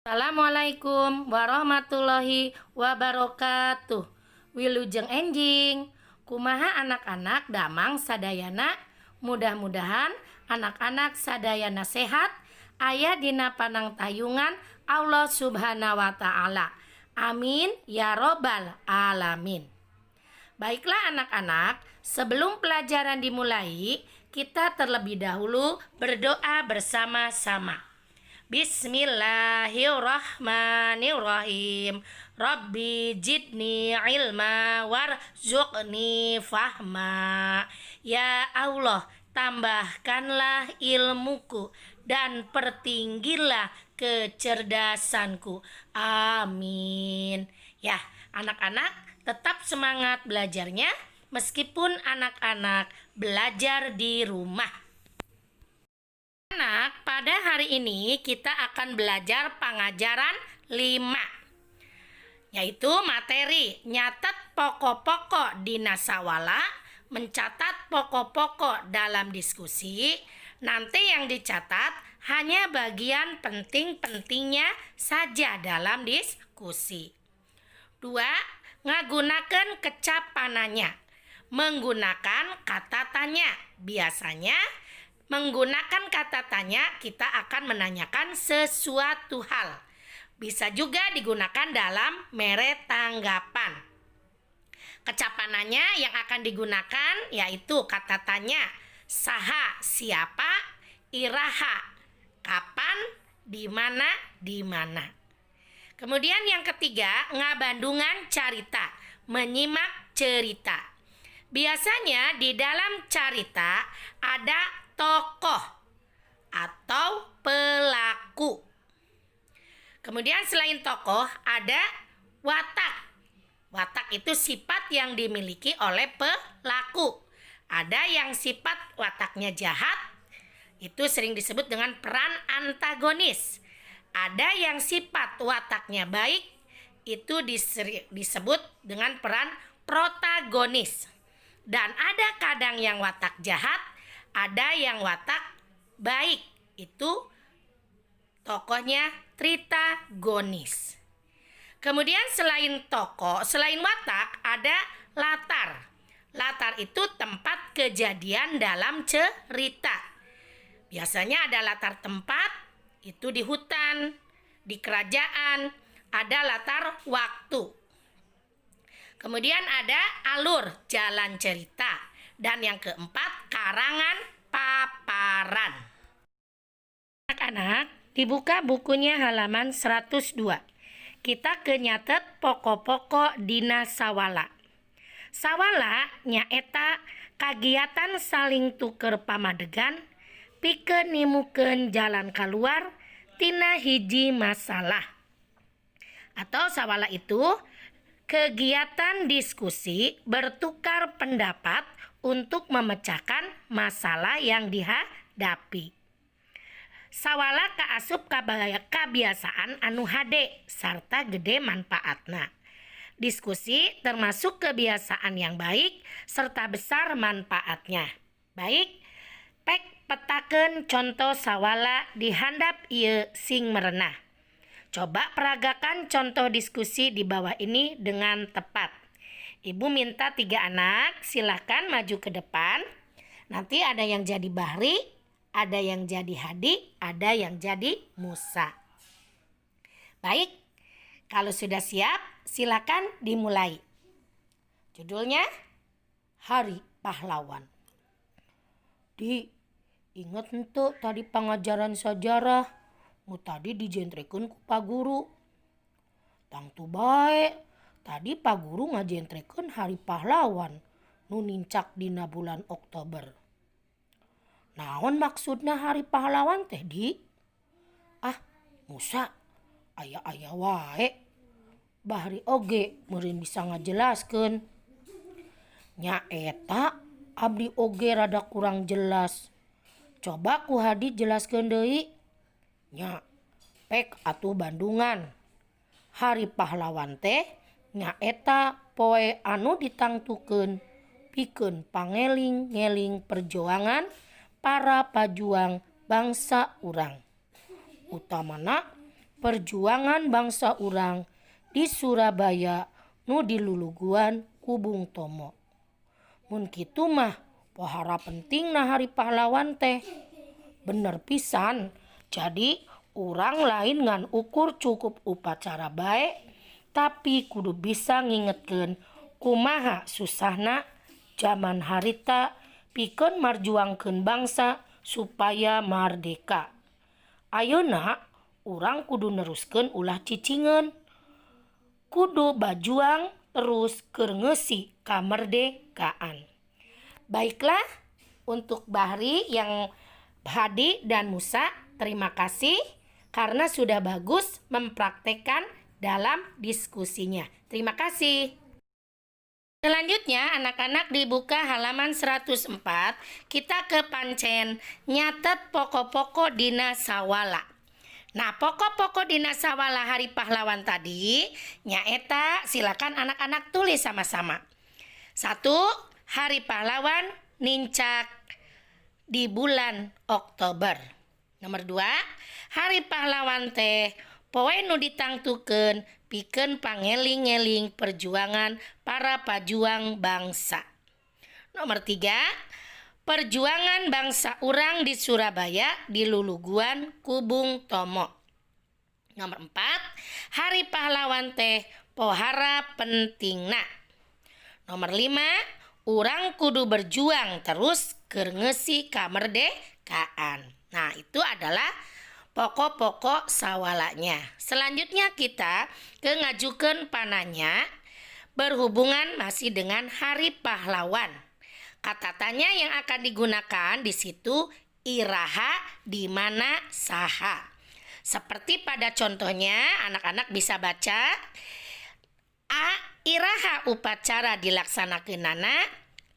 Assalamualaikum warahmatullahi wabarakatuh. Wilujeng enjing. Kumaha anak-anak, damang sadayana? Mudah-mudahan anak-anak sadayana sehat, aya dina panangtayungan Allah Subhanahu wa Ta'ala. Amin ya robbal alamin. Baiklah anak-anak, sebelum pelajaran dimulai, kita terlebih dahulu berdoa bersama-sama. Bismillahirrahmanirrahim. Rabbi zidni ilma warzuqni fahma. Ya Allah, tambahkanlah ilmuku dan pertinggilah kecerdasanku. Amin. Ya, anak-anak tetap semangat belajarnya meskipun anak-anak belajar di rumah. Anak, pada hari ini kita akan belajar pangajaran 5, yaitu materi nyatet pokok-pokok dina sawala, mencatat pokok-pokok dalam diskusi. Nanti yang dicatat hanya bagian penting-pentingnya saja dalam diskusi. 2, ngagunakeun kecap pananya. Menggunakan kata tanya. Biasanya menggunakan kata tanya kita akan menanyakan sesuatu hal. Bisa juga digunakan dalam mere tanggapan. Kecap pananya yang akan digunakan yaitu kata tanya saha, siapa, iraha, kapan, di mana, di mana. Kemudian yang ketiga, ngabandungan carita, menyimak cerita. Biasanya di dalam carita ada tokoh atau pelaku. Kemudian selain tokoh ada watak. Watak itu sifat yang dimiliki oleh pelaku. Ada yang sifat wataknya jahat, itu sering disebut dengan peran antagonis. Ada yang sifat wataknya baik, itu disebut dengan peran protagonis. Dan ada kadang yang watak jahat, ada yang watak baik, itu tokohnya tritagonis. Kemudian selain tokoh, selain watak, ada latar. Latar itu tempat kejadian dalam cerita. Biasanya ada latar tempat, itu di hutan, di kerajaan, ada latar waktu. Kemudian ada alur jalan cerita. Dan yang keempat, karangan paparan. Anak-anak, dibuka bukunya halaman 102. Kita ke nyatet pokok-pokok dina sawala. Sawala nyaeta kagiatan saling tuker pamadegan pikeun nimukeun jalan keluar tina hiji masalah. Atau sawala itu kegiatan diskusi bertukar pendapat untuk memecahkan masalah yang dihadapi. Sawala kaasup kabiasaan anu hade sarta gede manfaatna. Diskusi termasuk kebiasaan yang baik serta besar manfaatnya. Baik, pek petakeun contoh sawala di handap ieu sing merenah. Coba peragakan contoh diskusi di bawah ini dengan tepat. Ibu minta tiga anak, silahkan maju ke depan. Nanti ada yang jadi Bahri, ada yang jadi Hadi, ada yang jadi Musa. Baik, kalau sudah siap, silakan dimulai. Judulnya Hari Pahlawan. Di, inget henteu tadi pengajaran sejarah nu tadi dijentrekeun ku Pak Guru? Tangtu bae, tadi Pak Guru ngajentrekeun Hari Pahlawan nu nincak dina bulan Oktober. Naon maksudna Hari Pahlawan teh, Di? Ah, Musa, aya-aya wae. Bahri oge meureun bisa ngajelaskeun. Nya eta, abdi oge rada kurang jelas. Coba ku Hadi jelaskeun deui. Nya, pek atuh bandungan. Hari Pahlawan teh nyaeta poe anu ditangtukeun pikeun pangeling-ngeling perjuangan para pajuang bangsa urang. Utamana Perjuangan bangsa urang di Surabaya nu diluluguan ku Bung Tomo. Mun kitu mah pohara pentingna Hari Pahlawan teh. Bener pisan, jadi urang lain ngan ukur cukup upacara bae, tapi kudu bisa ngingetkeun kumaha susahna jaman harita pikeun marjuangkeun bangsa supaya mardeka. Ayeuna urang kudu neruskeun ulah cicingeun. Kudu bajuang terus keur ngeusi kamerdekaan. Baiklah, untuk Bahri yang Hadi dan Musa, terima kasih karena sudah bagus mempraktekkan dalam diskusinya. Terima kasih. Selanjutnya anak-anak dibuka halaman 104, kita ke pancen nyatet pokok-pokok dina sawala. Nah, pokok-pokok dina sawala Hari Pahlawan tadi nyaeta, silakan anak-anak tulis sama-sama. Satu, Hari Pahlawan nincak di bulan Oktober. Nomor 2, Hari Pahlawan teh poe nu ditangtukeun pikeun pangeling-eling perjuangan para pajuang bangsa. Nomor 3, perjuangan bangsa urang di Surabaya diluluguan ku Bung Tomo. Nomor 4, Hari Pahlawan teh pohara pentingna. Nomor 5, urang kudu berjuang terus keur ngeusi kamerdekaan. Nah, itu adalah pokok-pokok sawalanya. Selanjutnya kita ke ngajukeun pananya berhubungan masih dengan Hari Pahlawan. Kata tanya yang akan digunakan di situ iraha, di mana, saha. Seperti pada contohnya anak-anak bisa baca A. Iraha upacara dilaksanakeunana,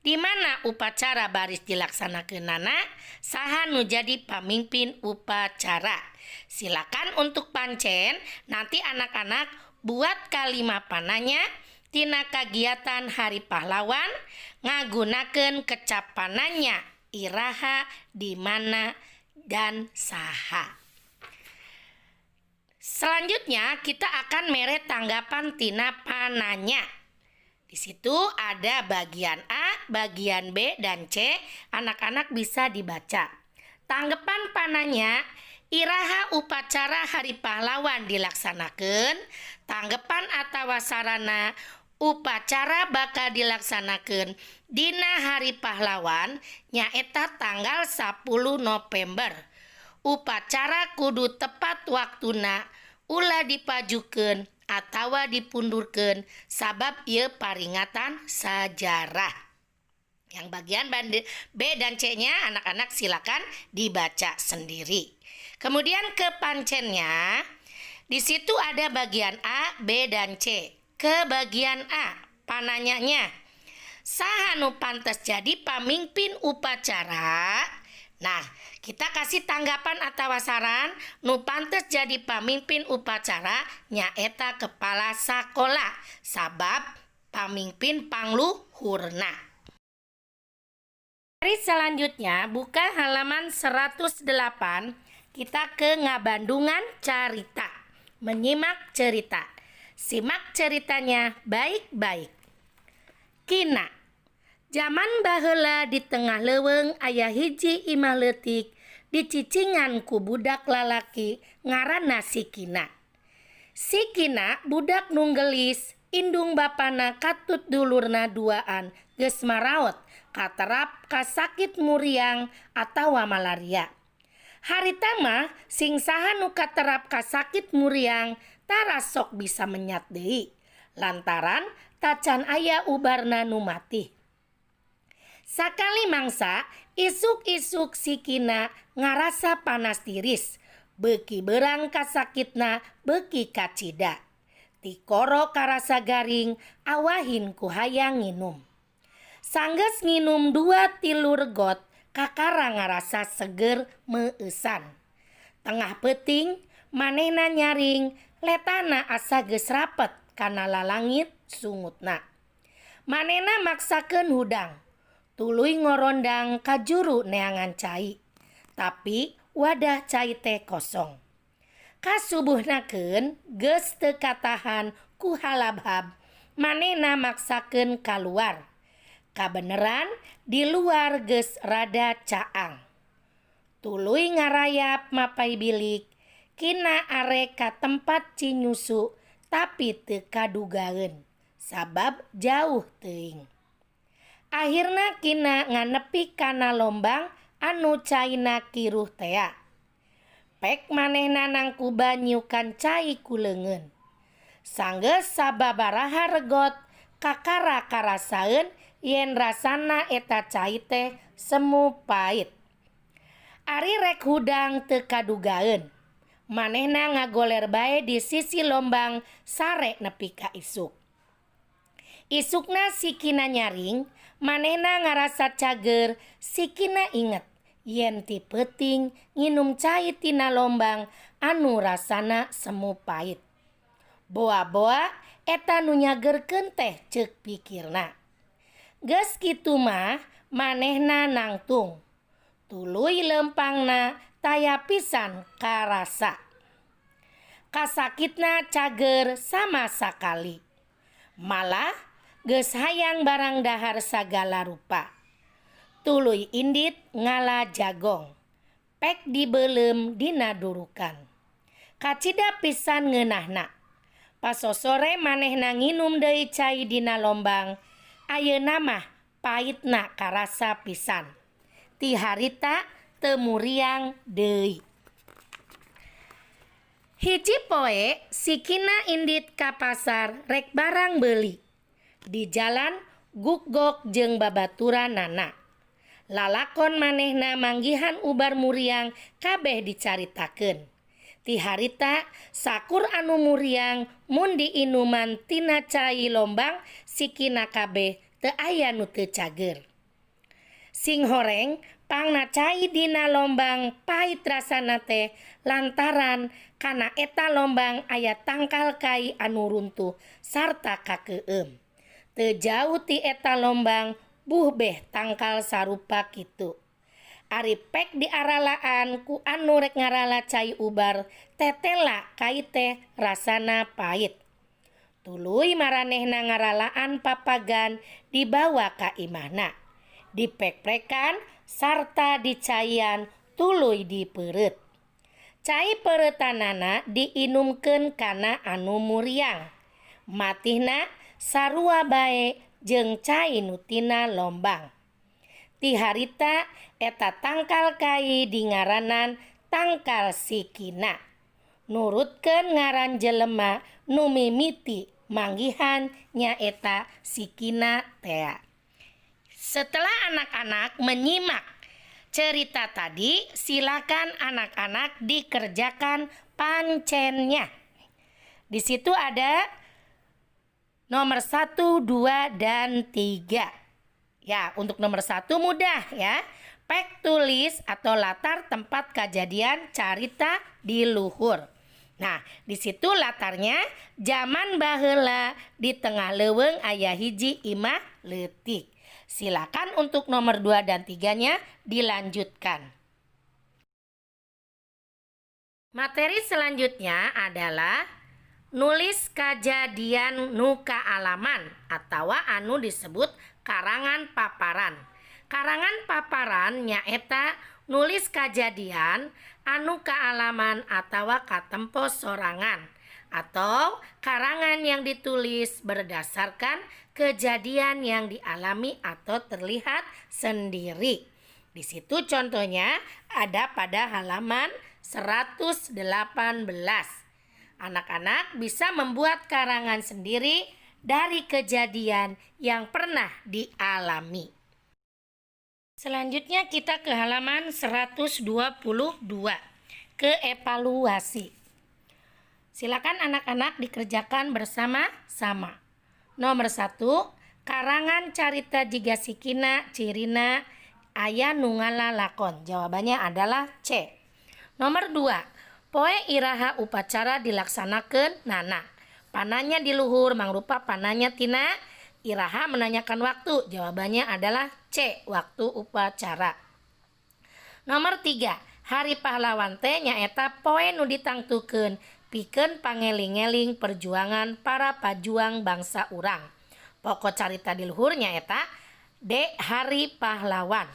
di mana upacara baris dilaksanakeunana, saha nu jadi pamimpin upacara. Silakan untuk pancen nanti anak-anak buat kalimat pananya tina kagiatan Hari Pahlawan ngagunakeun kecap pananya iraha, di mana, dan saha. Selanjutnya kita akan mere tanggapan tina pananya. Di situ ada bagian A, bagian B, dan C. Anak-anak bisa dibaca. Tanggapan pananya, iraha upacara Hari Pahlawan dilaksanakan. Tanggapan atawa sarana, upacara bakal dilaksanakan dina Hari Pahlawan nyaeta tanggal 10 November. Upacara kudu tepat waktuna, ulah dipajukeun atawa dipundurkeun sabab ieu paringatan sajarah. Yang bagian B dan C-nya anak-anak silakan dibaca sendiri. Kemudian ke pancennya, di situ ada bagian A, B, dan C. Ke bagian A, pananyanya, saha nu pantes jadi pamimpin upacara? Nah, kita kasih tanggapan atau saran, nu pantes jadi pamimpin upacara nyaeta kepala sekolah sabab pamimpin pangluhurna. Hari selanjutnya buka halaman 108, kita ke ngabandungan carita. Menyimak cerita. Simak ceritanya baik-baik. Kina. Jaman baheula di tengah leuweung aya hiji imah leutik dicicingan ku budak lalaki ngaranna si Kina. Si Kina budak nu geulis, indung bapana katut dulurna duaan geus maraot katerap kasakit muriang atawa malaria. Harita mah sing saha nu katerap kasakit muriang tara sok bisa menyat deui lantaran tacan aya ubarna nu matih. Sakali mangsa isuk-isuk si Kina ngarasa panas tiris, beuki berang kasakitna beuki kacida. Tikoro karasa garing, awahin ku hayang nginum. Sanggeus nginum 2-3 regot, kakara ngarasa seger meueusan. Tengah peuting manehna nyaring, letana asa geus rapet kana lalangit sungutna. Manehna maksakeun hudang, tuluy ngorondang ka juru neangan cai. Tapi wadah cai teh kosong. Kasubuhnakeun geus teu katahan ku halabhab, manehna maksakeun kaluar. Kabeneran di luar geus rada caang. Tuluy ngarayap mapay bilik, Kina arek ka tempat ci nyusu tapi teu kadugaeun sabab jauh teuing. Ahirna Kina nganepi kana lombang anu caina kiruh tea. Pek manehna nangkuban nyiukan cai ku leungeun. Sanggeus sababaraha regot kakara karasaeun yen rasana eta cai teh semu pait. Ari rek hudang teu kadugaeun. Manehna ngagoler bae di sisi lombang sare nepi ka isuk. Isukna si Kina nyaring, manehna ngarasa cager, si Kina inget yen ti peuting nginum cai tina lombang anu rasana semu pait. Boa-boa eta nu nyagerkeun teh ceuk pikirna. Geus kitu mah manehna nangtung. Tuluy leumpangna taya pisan karasa. Kasakitna cager sama sakali. Malah geus hayang barang dahar sagala rupa. Tuluy indit ngala jagong. Pek dibeuleum dina durukan. Kacida pisan ngeunahna. Pasosore manehna nginum deui cai dina lombang, ayeuna mah paitna karasa pisan. Ti harita teu muriang deui. Hiji poe si Kina indit ka pasar rek barang beuli. Di jalan guggok jeung babaturanana. Lalakon manehna manggihan ubar muriang kabeh dicaritakeun. Ti harita sakur anu muriang mun diinuman tina cai lombang si Kina kabeh teu aya nu teu cager. Singhoreng pangna cai dina lombang pait rasana teh lantaran kana eta lombang aya tangkal kai anu runtuh sarta kakeueum. Teu jauh ti eta lombang buh beh tangkal sarupa kitu. Ari pek diaralaan ku anu rek ngarala cai ubar tetela kai teh rasana pait. Tuluy maranehna ngaralaan papagan dibawa ka imahna. Dipek-pekan sarta dicaian tuluy dipeureut. Cai peureutanana diinumkeun kana anu muriang. Matihna sarua bae jeung cai nu tina lombang. Ti harita eta tangkal kai dingaranan tangkal si Kina. Nurutkeun ngaran jelema nu mimiti manggihan nyaeta si Kina tea. Setelah anak-anak menyimak cerita tadi, silakan anak-anak dikerjakan pancennya. Di situ ada nomor 1, 2, dan 3. Ya, untuk nomor 1 mudah ya. Pek tulis atau latar tempat kejadian carita di luhur. Nah, di situ latarnya zaman baheula di tengah leuweung aya hiji imah leutik. Silakan untuk nomor 2 dan 3-nya dilanjutkan. Materi selanjutnya adalah nulis kajadian nu kaalaman atau anu disebut karangan paparan. Karangan paparan nyaeta nulis kajadian anu kaalaman atau katempo sorangan atau karangan yang ditulis berdasarkan kejadian yang dialami atau terlihat sendiri. Di situ contohnya ada pada halaman 118. Anak-anak bisa membuat karangan sendiri dari kejadian yang pernah dialami. Selanjutnya kita ke halaman 122 ke evaluasi. Silakan anak-anak dikerjakan bersama-sama. Nomor 1, karangan carita jiga si Kina cirina aya nu ngalalakon. Jawabannya adalah C. Nomor 2, poe iraha upacara dilaksanakeun nana. Pananya di luhur mangrupa pananya tina iraha menanyakan waktu. Jawabannya adalah C, waktu upacara. Nomor 3, Hari Pahlawan teh nyaeta poe nu ditangtukeun pikeun pangeling-eling perjuangan para pajuang bangsa urang. Pokok carita di luhur nyaeta D, Hari Pahlawan.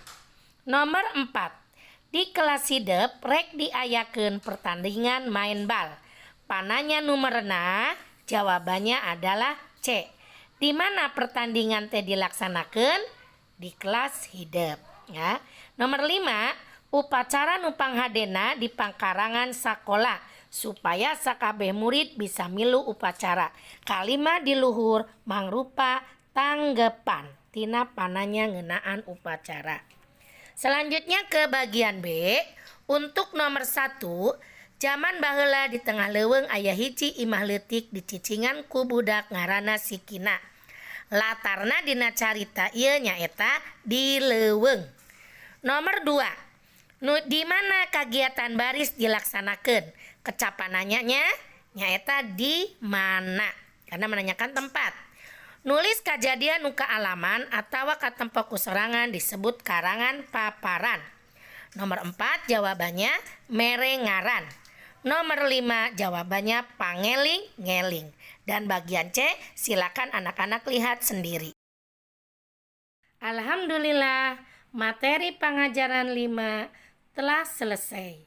Nomor 4. Di kelas hidep rek diayakeun pertandingan main bal. Pananya nu merenah jawabannya adalah C. Di mana pertandingan teh dilaksanakan? Di kelas hidep ya. Nomor 5, upacara nu panghadena di pangkarangan sakola supaya sakabeh murid bisa milu upacara. Kalimat di luhur mangrupa tanggepan tina pananya ngeunaan upacara. Selanjutnya ke bagian B. Untuk nomor 1, zaman baheula di tengah leuweung aya hiji imah leutik dicicingan ku budak ngaranna si Kina. Latarna dina carita ieu nyaeta di leuweung. Nomor 2, nu di mana kagiatan baris dilaksanakeun? Kecapan nanyanya nyaeta di mana, karena menanyakan tempat. Nulis kajadian nu kaalaman atawa katempo ku sorangan disebut karangan paparan. Nomor 4 jawabannya mere ngaran. Nomor 5 jawabannya pangeling-ngeling. Dan bagian C silakan anak-anak lihat sendiri. Alhamdulillah, materi pengajaran 5 telah selesai.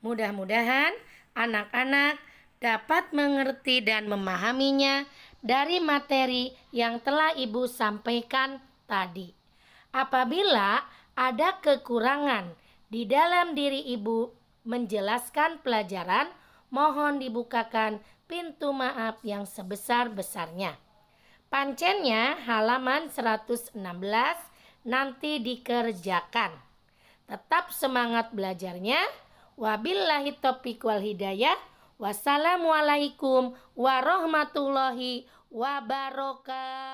Mudah-mudahan anak-anak dapat mengerti dan memahaminya dari materi yang telah Ibu sampaikan tadi. Apabila ada kekurangan di dalam diri Ibu menjelaskan pelajaran, mohon dibukakan pintu maaf yang sebesar-besarnya. Pancennya halaman 116 nanti dikerjakan. Tetap semangat belajarnya. Wabillahi taufiq wal hidayah. Wassalamualaikum warahmatullahi wabarakatuh.